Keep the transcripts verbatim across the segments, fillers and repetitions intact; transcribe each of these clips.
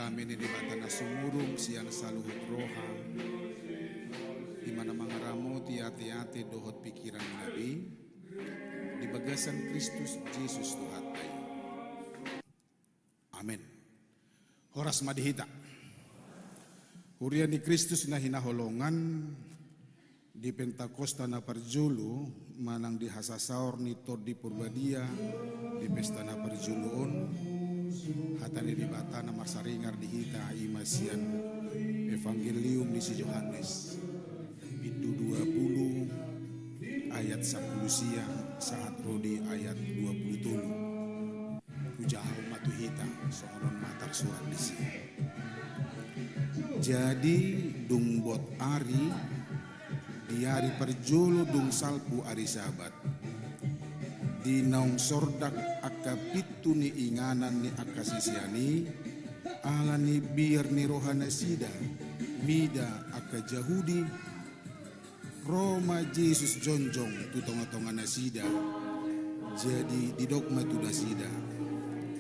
Dame ni Debata na sumurung sian saluhut roha, i ma na mangaramoti ateate dohot pingkiran nami, di bagasan Kristus Jesus Tuhanta i. Amen. Horas ma di hita. Huria ni Kristus na hinaholongan, di Pentakosta na parjolo manang di hasasaor ni Tondi Parbadia, di pesta na parjolo on, hata ni Debata na marsaringar di hita i ma sian Evangelium ni si Johannes, bindu dua pulu, ayat sampulu sia sahat ro di ayat dua pulu tolu. Hujahahon ma tu hita, songon on ma tarsurat disi. Jadi, dung bot ari, di ari parjolo dung salpu ari Sabat, di naung sordak angka pintu ni inganan ni angka sisean i, ala ni biar ni roha nasida mida angka Jahudi, ro ma Jesus jongjong tu tongatonga nasida, jadi didok ma tu nasida: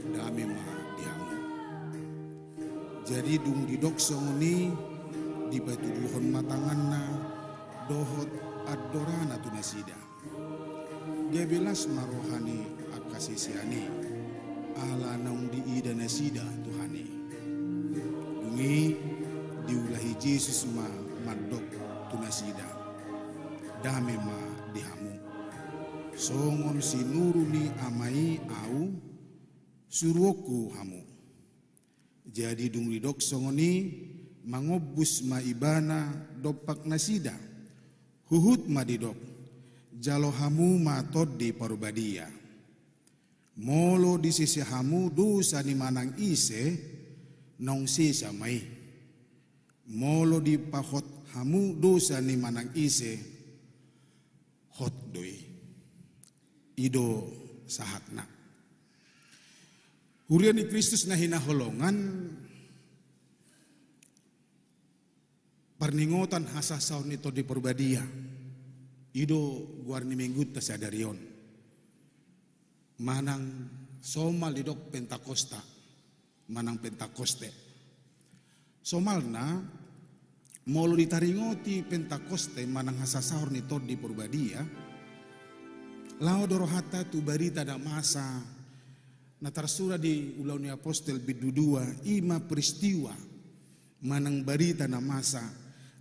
Dame ma di hamu. Jadi dung didok songon i, dipatuduhon ma tanganna dohot andorana tu nasida. Gabe las ma roha ni angka sisean i, ala naung diida nasida Tuhan i. Dung i diulahi Jesus ma mandok tu nasida: Dame ma di hamu. Songon sinuru ni Ama i Ahu, suruonku hamu. Jadi dung didok songon i, mangombus ma Ibana dompak nasida, huhut ma didok: Jalo hamu ma Tondi Parbadia. Molo disese hamu dosa ni manang ise, naung sesa ma i. Molo dipahot hamu dosa ni manang ise, hot do i. I do sahatna. Huria ni Kristus na hinaholongan, parningotan hasasaor ni Tondi Parbadia, i do goar ni minggunta sadari on. Manang somal didok Pentakosta, manang Pentakoste. Somalna, molo ditaringoti Pentakoste manang hasasaor ni Tondi Parbadia, laho do rohanta tu barita na masa na tarsurat di Ulaon ni Apostel bindu dua, i ma peristiwa manang barita na masa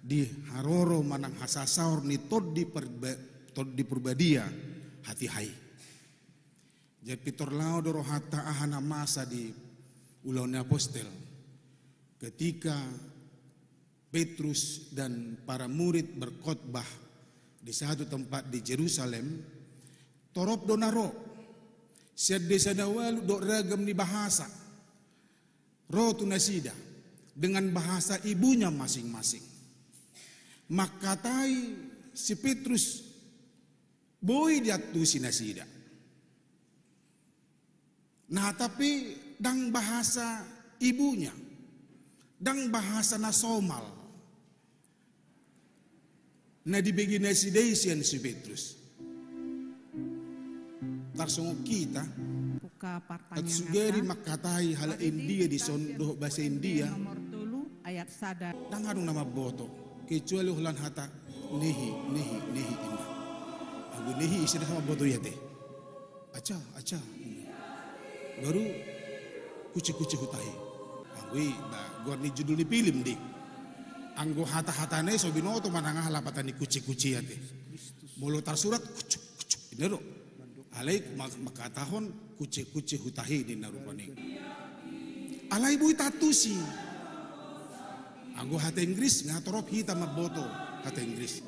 di haroro manang hasasaor ni Tondi Parba-, Tondi Parbadia hatiha i. Jadi pintor laho do rohanta aha na masa di Ulaon ni Apostel, ketika Petrus dan para murid berkhotbah di satu tempat di Jerusalem, torop do na ro sian desa na ualu dohot ragam ni bahasa, ro tu nasida dengan bahasa ibunya masing-masing. Mangkatai si Petrus, boi diantusi nasida. Nah, tapi ndang bahasa ibunya, ndang bahasa na somal na dibege nasida i sian si Petrus. Tarsongon hita, aut sugari mangkatai halak India dison dohot bahasa India, ndang adong na mamboto, kecuali holan hata nehi, nehi, nehi, ima. Anggo nehi, ise na mamboto i ate. Aca, aca. Baru kuce-kuce hutahi. Anggo i, ba, goar ni judul ni film di. Anggo hata-hatana i so binoto manang aha lapatan ni kuce-kuce ate. Molo tarsurat kucuk, kucuk, inda do. Alai ma-, mangkatahon kuce-kuce hutahi ninna rupani. Alai boi taantusi. Anggo hata Inggris, nga torop hita mamboto hata Inggris.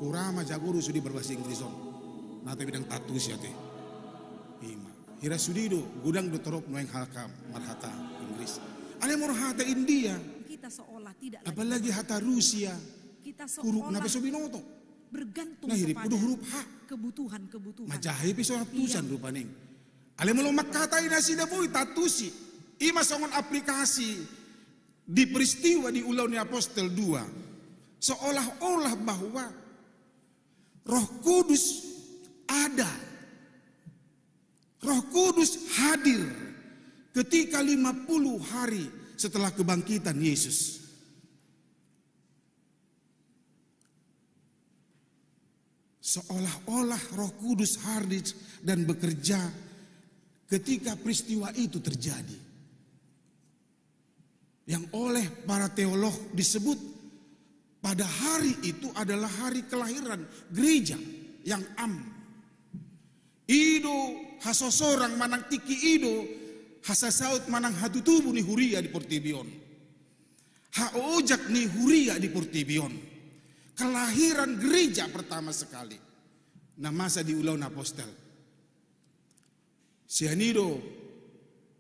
Hura ma jago do sude marbahasa Inggris on. Nga tapi ndang taantusi ate. Ima. Hira sude do, godang do torop nuaeng halak marhata Inggris. Alai molo hata India, apalagi hata Rusia, hurufna pe so binoto. Bergantung kepada kebutuhan-kebutuhan. Nga huruf H. Manjaha i pe so antusan rupani. Alai molo mangkatai nasida boi taantusi. Ima songon aplikasi di peristiwa di Ulaon ni Apostel dua. Seolah-olah bahwa Roh Kudus ada. Roh Kudus hadir ketika lima puluh hari setelah kebangkitan Yesus. Seolah-olah Roh Kudus hadir dan bekerja ketika peristiwa itu terjadi. Yang oleh para teolog disebut pada hari itu adalah hari kelahiran gereja yang am. I do hasosorang manang tingki i do hasasaut manang hatutubu ni huria di portibi on. Haojak ni huria di portibi on. Kelahiran gereja pertama sekali. Na masa di Ulaon Apostel. Sian i do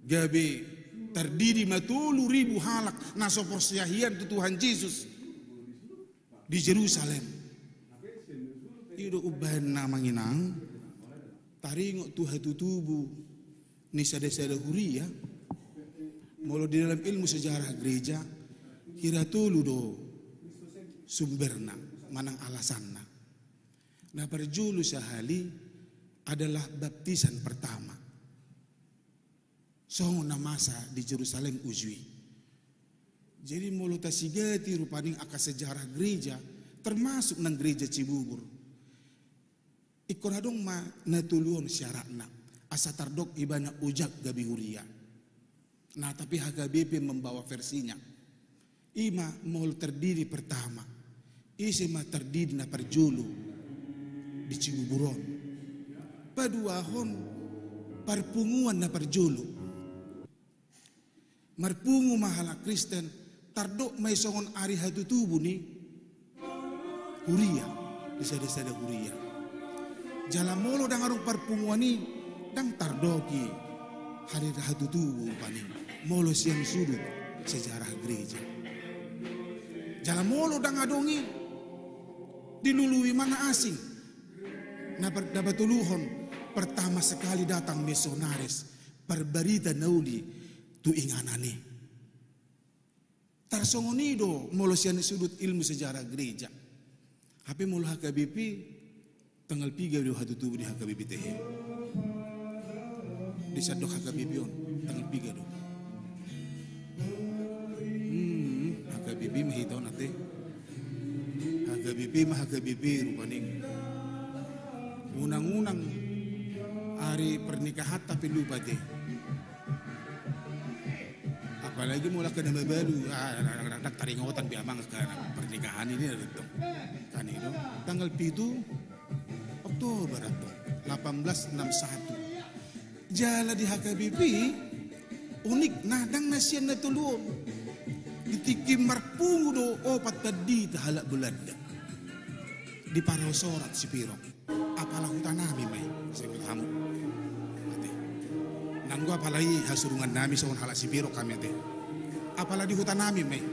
gabe tardidi ma tolu ribu halak na so porsea hian tu Tuhan Jesus di Jerusalem. I do umbahen na manginang taringot tu hatutubu ni sada-sada huria. Molo di dalam ilmu sejarah gereja, hira tolu do sumberna manang alasanna. Na parjolo sahali adalah baptisan pertama. Songon na masa di Jerusalem uju i. Jadi molo tasigati rupani angka sejarah gereja, termasuk nang gereja Cibubur. Ingkon adong ma na tolu on syaratna, asa tardok ibana ojak gabe huria. Nah, tapi H K B P membawa versinya. I ma molo tardidi pertama. Ise ma tardidi na parjolo di Cibubur on? Paduahon, parpunguan na parjolo. Marpungu ma halak Kristen, tardok ma i songon ari hatutubu ni huria, di sada-sada huria. Jala molo ndang adong parpunguan i, ndang tardok i ari hatutubu rupani, molo sian sudut sejarah gereja. Jala molo ndang adong i, dilului ma na asing. Na par-, na patoluhon, pertama sekali datang misionaris, parbarita na uli tu inganan i. Tarsongon i do molo sian sudut ilmu sejarah gereja. Hape molo H K B P, tanggal piga do hatutubu ni H K B P Tehe? Disandok H K B P on, tanggal piga do? Hmm, H K B P ma hita on ate. H K B P ma H K B P rupani. Unang-unang ari pernikahan tapi lupa te. Apalagi molo angka na mabalu, ah, ndang taringotan be amang angka pernikahan i, ninna do tong. Kan i do. Tanggal pitu Oktober tong, delapan belas enam satu. Jala di H K B P, unikna ndang na sian na tolu on. Di tingki marpungu do opat pandita halak Belanda. Diparsorat Sipirok. Apala hutanami ma i, sai huta hamu. Ate. Nanggo apala i hasurungannami songon halak Sipirok hami ate. Apala di hutanami ma i.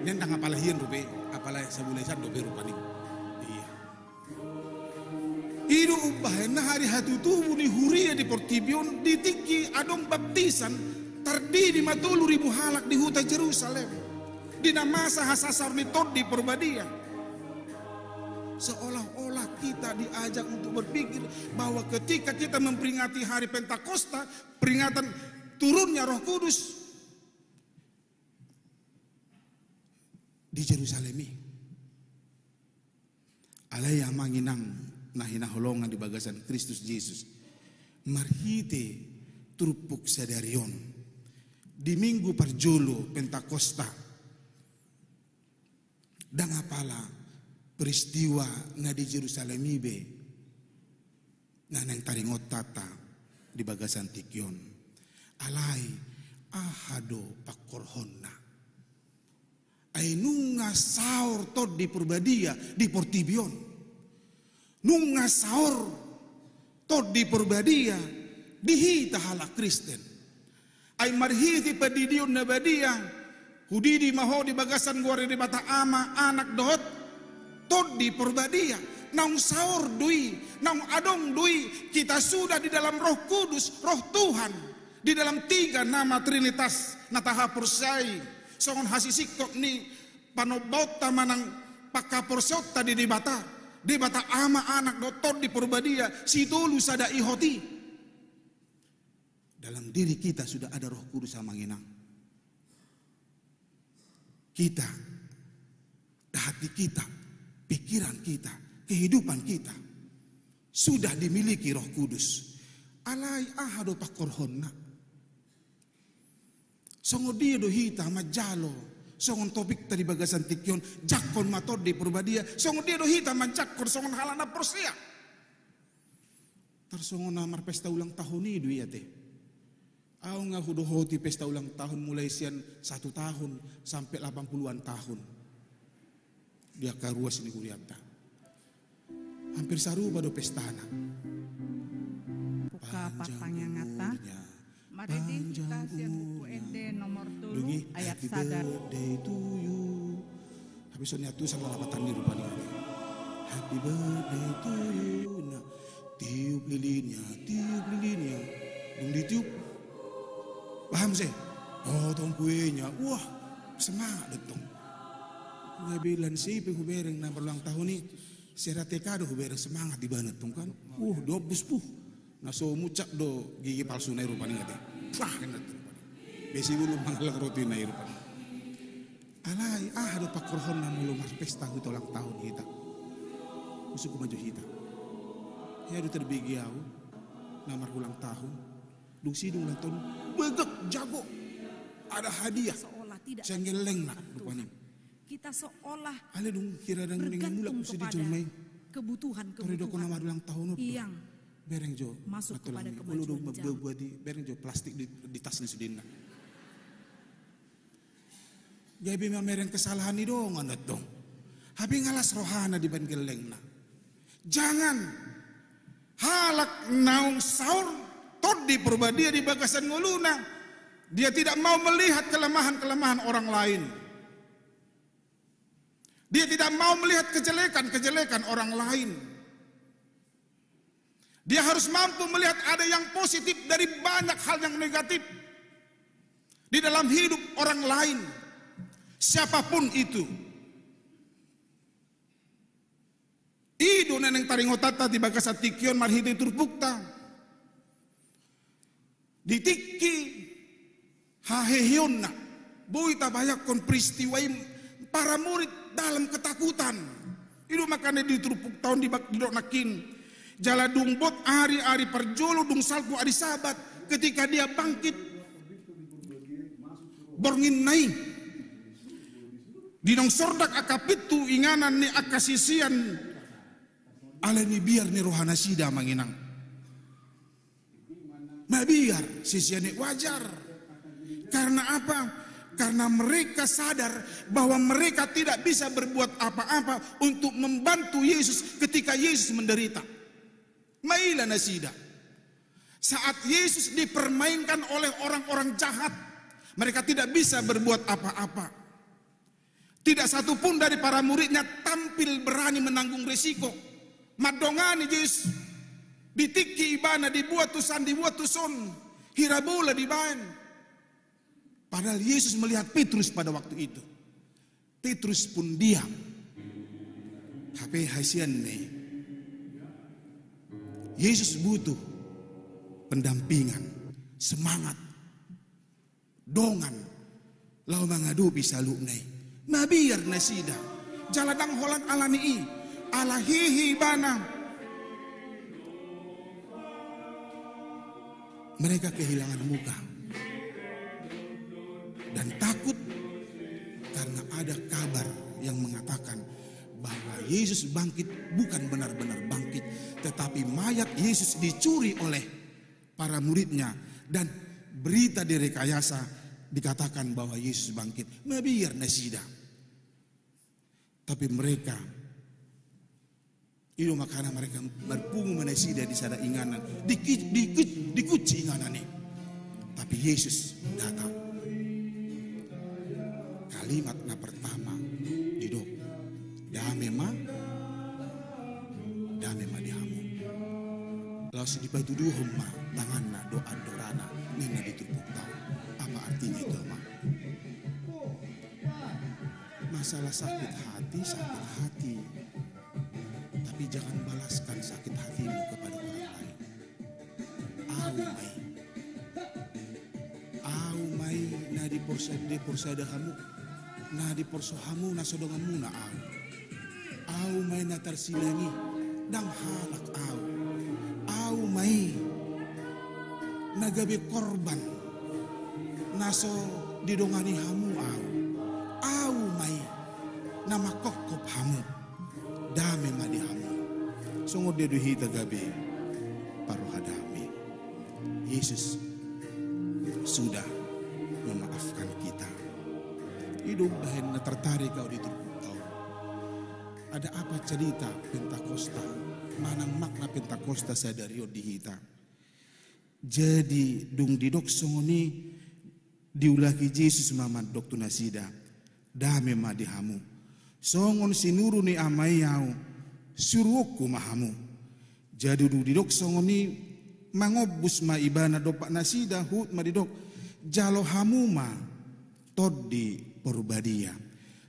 Nian ndang apala hian dope, apala sabulaisan dope rupani. Iya. I do umbahen na ari hatutubu ni huria di portibi on, di tingki adong baptisan, tardidi ma tolu ribu halak di huta Jerusalem. Di na masa hasasaor ni Tondi Porbadia. Seolah-olah kita diajak untuk berpikir bahwa ketika kita memperingati hari Pentakosta, peringatan turunnya Roh Kudus di Jerusalem i. Alai amang inang na hinaholongan di bagasan Kristus Jesus, marhite turpuk sadari on, di minggu parjolo Pentakosta, ndang apala peristiwa na di Jerusalem i be na naeng taringot hita di bagasan tingki on. Alai aha do pangkorhonna? Ai nunga saor Tondi Porbadia di portibi on. Nunga saor Tondi Porbadia di hita halak Kristen. Ai marhite pandidion na badia, hudidi ma ho di bagasan goar ni Debata Ama, Anak dohot Tondi Porbadia. Naung saor do i, naung adong do i, kita sudah di dalam Roh Kudus, Roh Tuhan, di dalam tiga nama Trinitas na tahaporseai, songon hasisingkop ni panombaonta manang panghaporseaonta di Debata, Debata Ama, Anak dohot Tondi Porbadia, sitolu sada ihot i. Dalam diri kita sudah ada Roh Kudus, amang inang. Kita, hati kita, pikiran kita, kehidupan kita sudah dimiliki Roh Kudus. Alai aha do pangkorhonna? Songon dia do hita manjalo, songon topikta di bagasan tingki on, jangkon ma Tondi Porbadia, songon dia do hita manjangkon songon halak na porsea? Tarsongon na marpesta ulang tahun i do i ate. Au nga hudohoti pesta ulang tahun mulai sian satu tahun sampe lapan puluhan tahun. Di angka ruas ni hurianta. Hampir sarupa do pestana. Buka panjang umurnya. Marende hita sian Buku Ende nomor tolu ayat sada. Happy birthday to you. Hape songon i ate, salah lapatan ni rupani. Happy birthday to you. Nah, tiup lilinnya, tiup lilinnya. Dung ditiup, paham se? Potong kuenya. Wah, semangat do tong. Nga bilang sipe hubereng na berulang tahun i. Sera T K do hubereng semangat di badan tong kan. Wah, diombus puh. Na so muncak do gigi palsuna i rupani ate. Pah, kena tu rupani. Besi bulu mangalak roti na i rupani. Alai aha do pangkorhonna molo marpesta hita ulang tahun hita? Husungkun ma jo hita. Ia do terbege au na marulang tahun. Dung sidung ulang tahun, begak jago. Ada hadiah. Seolah tidak. Sian gellengna rupani. Kita seolah bergantung kepada kebutuhan-kebutuhan yang masuk kepada kemajuan jam. Ale dung hira dang ningan mulak, mesti dijolmai. Tore dok na marulang tahun on do. Bereng jo. Masuk kepada kemajuan jam. Olo dung mambuat-buat i, bereng jo plastik di, di tas ni sudena. Gabe mamereng kesalahan ni dongan do tong. Hape nga las rohana dibaen gellengna. Jangan. Halak naung saur Tondi Porbadia di bagasan ngoluna. Dia tidak mau melihat kelemahan-kelemahan orang lain. Dia tidak mau melihat kejelekan-kejelekan orang lain. Dia harus mampu melihat ada yang positif dari banyak hal yang negatif di dalam hidup orang lain, siapapun itu. I do na naeng taringotanta di bagasan tingki on marhite turpukta. Di tingki haheheonna, boi tabayangkon peristiwa i, para murid dalam ketakutan. I do makana di turpukta on di bak-, didok nangkin. Jala dung bot ari, ari parjolo, dung salpu ari Sabat, ketika dia bangkit, bornginna i, dinongsordang angka pintu inganan ni angka sisean, alai mabiar ni rohanasida amang inang. Mabiar, sisean i wajar. Karena apa? Karena mereka sadar bahwa mereka tidak bisa berbuat apa-apa untuk membantu Yesus ketika Yesus menderita. Maila nasida. Saat Yesus dipermainkan oleh orang-orang jahat, mereka tidak bisa berbuat apa-apa. Tidak satu pun dari para muridnya tampil berani menanggung resiko. Mandongani Jesus, di tingki ibana dibuat tu san, dibuat tu son, hira bola dibaen. Padahal Yesus melihat Petrus pada waktu itu. Petrus pun diam. Hape hasianna i, Yesus butuh pendampingan, semangat. Dongan laho mangadopi saluhutna i. Mabiar nasida. Jala ndang holan alani i, ala hehe ibana. Mereka kehilangan muka dan takut karena ada kabar yang mengatakan bahwa Yesus bangkit, bukan benar-benar bangkit, tetapi mayat Yesus dicuri oleh para muridnya, dan berita direkayasa dikatakan bahwa Yesus bangkit. Mabiar nasida. Tapi mereka, i do makana mereka marpungu ma nasida di sada inganan, di ki-, di ki-, dikunci inganan i. Tapi Yesus datang. Kalimat na pertama didok, "Dame ma, dame ma di hamu." Laos dipatuduhon ma tanganna dohot andorana, ninna di turpukta on. Apa artinya itu, Ama? Masalah sakit hati, sakit hati. Tapi jangan balaskan sakit hatimu kepada orang lain. Au ma i. Au ma i na diporsa-, diporsada hamu. Na diporso hamu na so donganmuna ahu. Ahu ma i na tarsilang i, ndang halak ahu. Ahu ma i na gabe korban na so didongani hamu ahu. Ahu ma i na mangkophop hamu. Dame ma di hamu. Songon dia do hita gabe parroha dame. Yesus sudah memaafkan kita. I do umbahen na tartarik ahu di turpukta on. Ada apa cerita Pentakosta? Manang makna Pentakosta sadari on di hita? Jadi dung didok songon i, diulaki Jesus ma mandok tu nasida, dame ma di hamu. Songon sinuru ni Ama i ahu, suruonku ma hamu. Jadi dung didok songon i, mangombus ma ibana dompak nasida, huhut ma didok, jalo hamu ma Tondi Porbadia.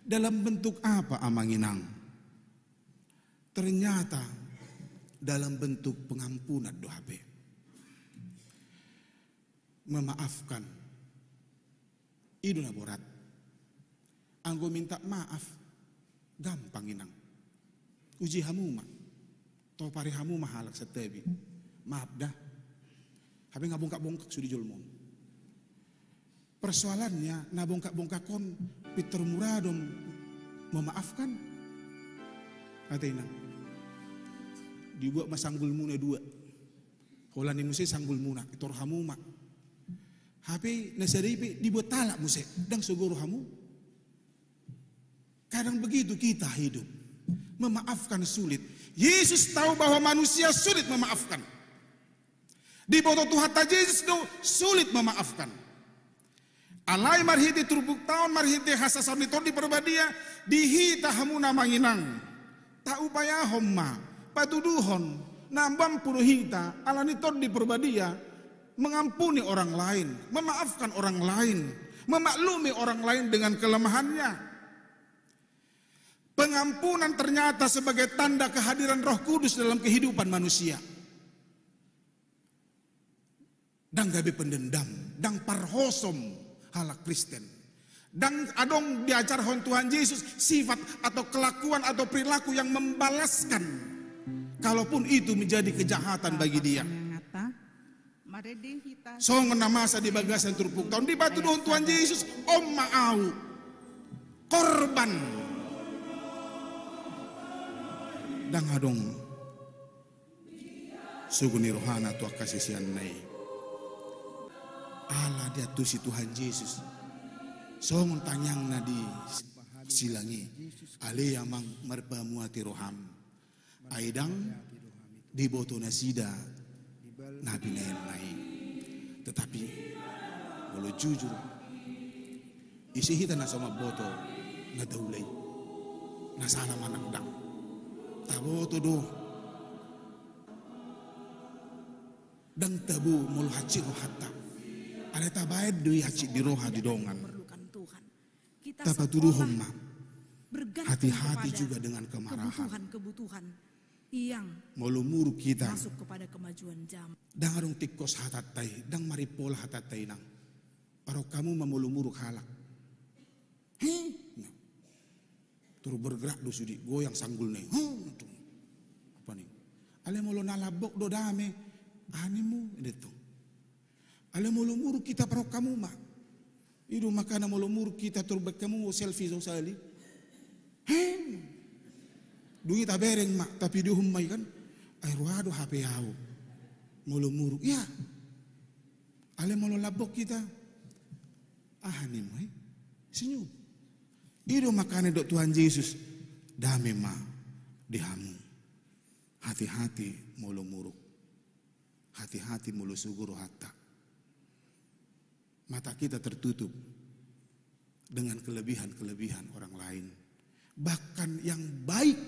Dalam bentuk apa, Amang Inang? Ternyata dalam bentuk pengampunan do hape. Memaafkan. I do na borat. Anggo minta maaf, gampang, Inang. Uji hamu ma. Topari hamu ma halak santabi. Maaf da. Hape nga bongkak-bongkak sude jolma on. Persoalannya, na bongkak-bongkak on pintor mura do memaafkan. Ate, Inang. Dibuat ma sanggulmuna dua. Holan i muse sanggulmuna, itor hamu ma. Hape na sada i pe dibuat halak muse, ndang so guru hamu. Kadang begitu kita hidup. Memaafkan sulit. Yesus tahu bahwa manusia sulit memaafkan. Diboto Tuhanta Jesus do sulit memaafkan. Alai marhite turpukta on, marhite hasasaon ni Tondi Porbadia, di hita hamu na manginang. Taupayahon ma, patuduhon, na mampu do hita, ala ni Tondi Porbadia, mengampuni orang lain, memaafkan orang lain, memaklumi orang lain dengan kelemahannya. Pengampunan ternyata sebagai tanda kehadiran Roh Kudus dalam kehidupan manusia. Ndang gabe pendendam, ndang parhosom halak Kristen. Ndang adong diajarhon Tuhan Yesus sifat atau kelakuan atau perilaku yang membalaskan, kalaupun itu menjadi kejahatan bagi dia. Songon na masa di bagasan turpukta on, dipatuduhon Tuhan Jesus, on ma ahu, korban. Ndang adong sogo ni rohana tu angka siseanna i. Ala diantusi Tuhan Jesus. Songon tangiangna di silang i. Ale Amang, marpamuati roham. Ai ndang diboto nasida na binahenna i. Tetapi molo jujur, ise hita na so mamboto na taula i, na sala manang ndang? Taboto do. Ndang tabo molo hansit rohanta. Alai tabaen do i hansit ni roha di dongan. Tapatuduhon ma. Hati-hati juga dengan kemarahan. Molo muruk hita, ndang adong tingkos hatanta i, ndang marimpola hatanta i, Inang. Parrohamu ma molo muruk halak. He? Nah. Tor bergerak do sude, goyang sanggulna i. He? Apa ni? Alai molo na lambok do dame, aha ninmu, ninna tong. Alai molo muruk hita, parrohamu ma. I do makana molo muruk hita, tor baen hamu selfie sosali. He. Dung i tabereng ma, tapatuduhon ma i kan. Ai roha do hape ahu. Molo muruk, ya. Alai molo lambok hita, aha ninmu, he? Senyum. I do makana didok Tuhan Jesus, dame ma di hamu. Hati-hati molo muruk. Hati-hati molo sogo rohanta. Mata kita tertutup dengan kelebihan-kelebihan orang lain. Bahkan yang baik,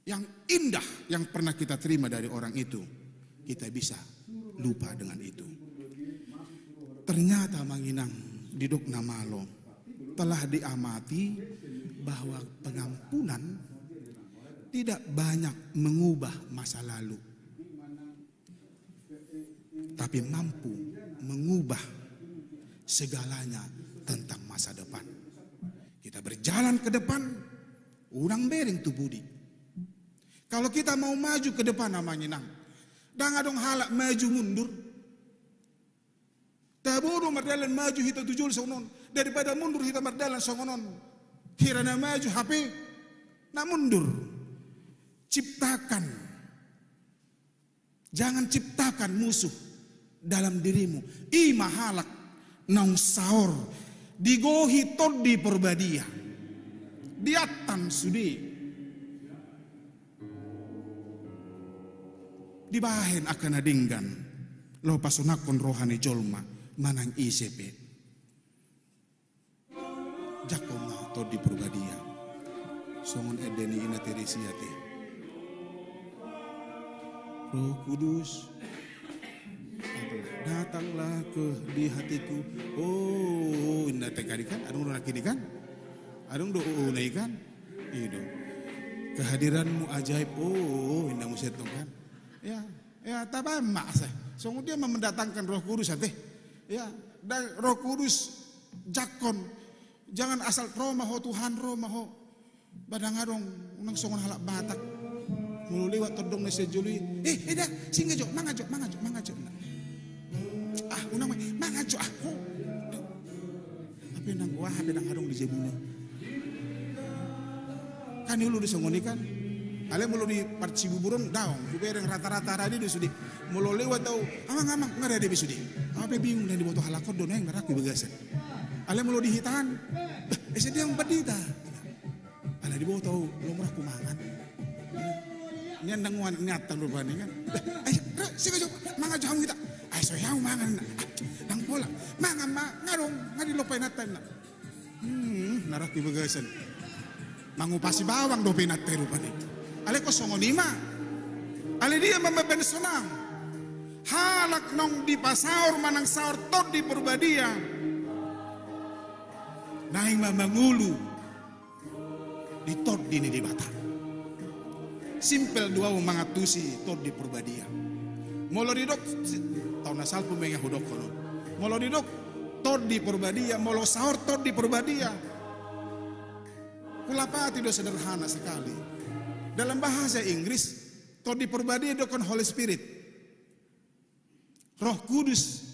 yang indah yang pernah kita terima dari orang itu, kita bisa lupa dengan itu. Ternyata, Amang Inang, didok na malo, telah diamati bahwa pengampunan tidak banyak mengubah masa lalu, tapi mampu mengubah segalanya tentang masa depan. kita berjalan ke depan, unang bereng tu pudi. Kalau kita mau maju ke depan, amang inang, ndang adong halak maju mundur. Tabo do mardalan maju hita tu jolo songon on, daripada mundur hita mardalan songon on. Hira na maju hape na mundur. Ciptakan, jangan ciptakan musuh dalam dirimu. I ma halak naung saor digohi Tondi Porbadia. Diattan sude. Dibahen angka na denggan laho pasonangkon roha ni jolma manang ise pe. Jangkon ma Tondi Porbadia. Songon ende ni Ina Teresia te. Roh Kudus, datanglah ke di hatiku. Oh, inna te kan, adong do nangkin i kan? Adong do, oh, na i kan? I do. Kehadiranmu ajaib. Oh, inna muse tong kan? Ya, ya, taba ma asa. Songon dia ma mendatangkan Roh Kudus ate. Ya, dan Roh Kudus jangkon. Jangan asal ro ma ho Tuhan, ro ma ho. Ba ndang adong, unang songon halak Batak. Molo lewat tondong na sian jolo i, eh, eh, da, singa jo, mangan jo, mangan jo, mangan jo. Ah, unang, mangan jo, ah, ho. Tapi ndang goa, hape ndang adong di jabuna. Kan i ulu do songon i kan. Alai molo di part Sibuburon daong, hubereng rata-rata rade do sude. Molo lewat au, amang, amang, nga rade be sude. Au pe bingung, ndang diboto halak on do naeng na rangku i bagasan. Alai molo di hita an, eh, ese dia pandita. Ala diboto au, lomo rangku mangan. Nian ndang ngoan nian tang rupani kan. Ai, singa jo, mangan jo hamu hita. Ai, so hau mangan na. Ndang pola. Mangan ma, nga adong, nga dilompa inanta na. Hmm, na rangku i bagasan. Mangupasi bawang dope inanta i rupani. Alai ingkon songon i ma. Alai dia ma mambahen sonang. Halak naung dipasaor manang saor Tondi Porbadia. Naeng ma mangolu di Tondi ni Debata. Simpel do au mangantusi Tondi Porbadia. Molo didok, taon na salpu ma inna hudokkon on. Molo didok Tondi Porbadia, molo saor Tondi Porbadia, kulapati do, sederhana sekali. Dalam bahasa Inggris, Tondi Porbadia didokkon Holy Spirit. Roh Kudus,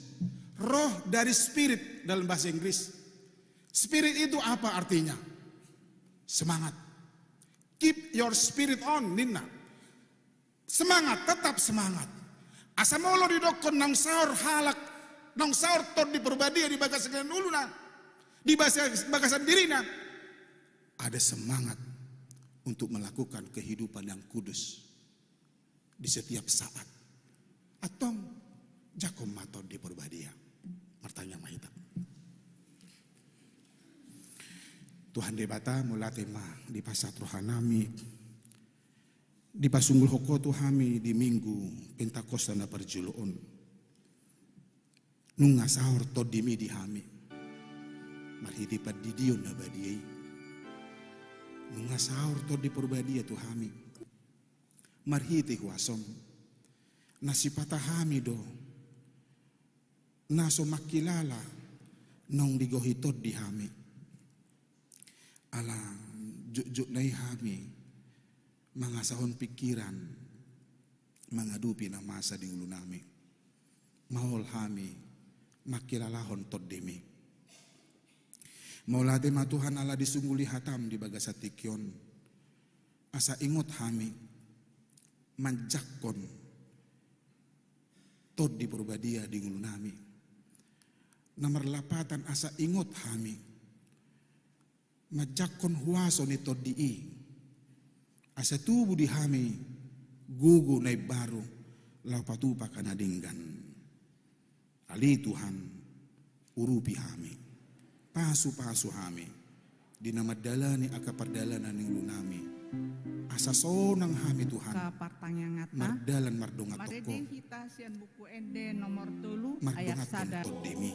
roh dari spirit dalam bahasa Inggris. Spirit itu apa artinya? Semangat. Keep your spirit on, ninna. Semangat, tetap semangat. Asa molo didokkon naung saor halak, naung saor Tondi Porbadia di bagasan ngoluna, di bagasan, bagasan dirina, ada semangat untuk melakukan kehidupan yang kudus di setiap saat. Antong, jangkon ma Tondi Porbadia. Martangiang ma hita. Tuhan Debata, mauliate ma dipasahat rohanami, dipasunggulhon Ho tu hami di Minggu Pentakosta na parjolo on. Nunga saor Tondimi di hami marhite pandidion na badia i. Nunga saor Tondi Porbadia tu hami marhite huasom na sipata hami do na so mangkilala naung digohi Tondi hami. Ala jotjot na i hami mangasahon pingkiran mangadopi na masa di ngolunami. Maol hami mangkilalahon Tondimi. Mauliate ma Tuhan ala disungguli hatam di bagasan tingki on. Asa ingot hami manjangkon Tondi Porbadia di ngolunami. Na marlapatan asa ingot hami manjangkon huaso ni Tondi i, asa tubu di hami gogo na imbaru laho patupa angka na denggan. Ale Tuhan, urupi hami, pasupasu hami di na mandalani angka pardalanan ni ngolunami. Asa sonang hami Tuhan. Mardalan mardongan tokko. Marende hita sian Buku Ende nomor tolu ayat sada. Mardongan Tondimi.